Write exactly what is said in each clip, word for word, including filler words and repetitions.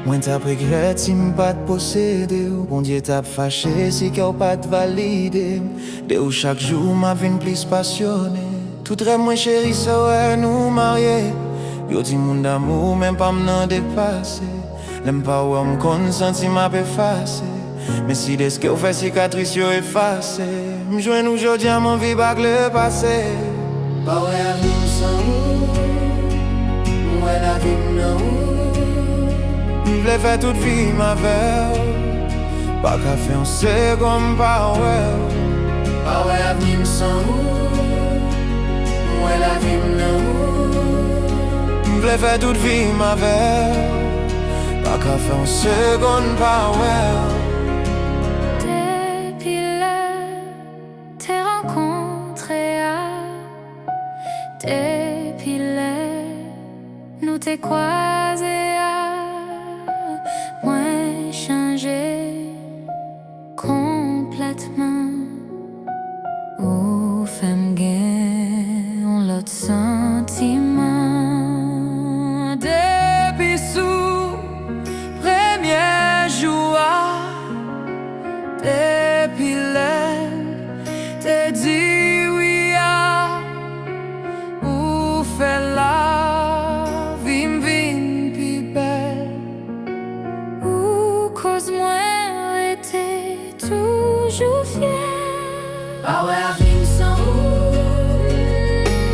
Mwen t ap regrèt si m pa t posede w. Bondye t ap fache si kè w pa t valide m. De ou chak jou m ap vin plis pasyone. Tout rèv mwen cheri se wè nou marye. Yo di moun damou men pa m nan depase. Lè m pa wè w m konn santi m ap efase. Men si deske w fè sikatris yo efase. M jwenn ou jodi a m anvi bak lepase. Pa wè avni m san ou. M wè lavi m nan ou. M vle fè tout vi m avè w. Pa ka fè yon segonn pa wè w. Pa wè avni m san ou. M wè lavi m nan ou. M vle fè tout vi m avè w. Pa ka fè yon segonn pa wè w. Depi lè te rankontre a, depi lè nou te kwaze a, mwen chanje konplètman. Ou fè m gen yon lòt santiman. Depi sou premye jou a, depi lè te di wi a, ou fè lavi m vin pi bèl. Ou koz mwen rete toujou fyè. Pa wè avni m san ou.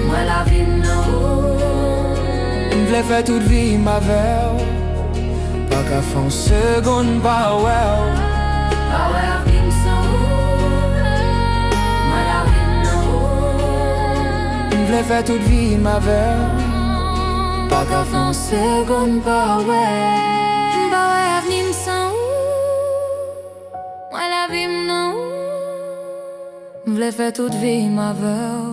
M wè lavi m nan ou. M vle fè tout vi m avè w. Pa ka fè yon segonn pa wè w. Pa wè avni m san ou. M wè lavi m nan ou. M vle fè tout vi m avè w. Pa ka fè yon segonn pa wè. M pa wè avni m san ou. M wè lavi m nan ou. M vle fè tout vi m avè w.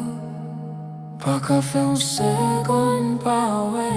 Pa ka fè yon segonn pa wè.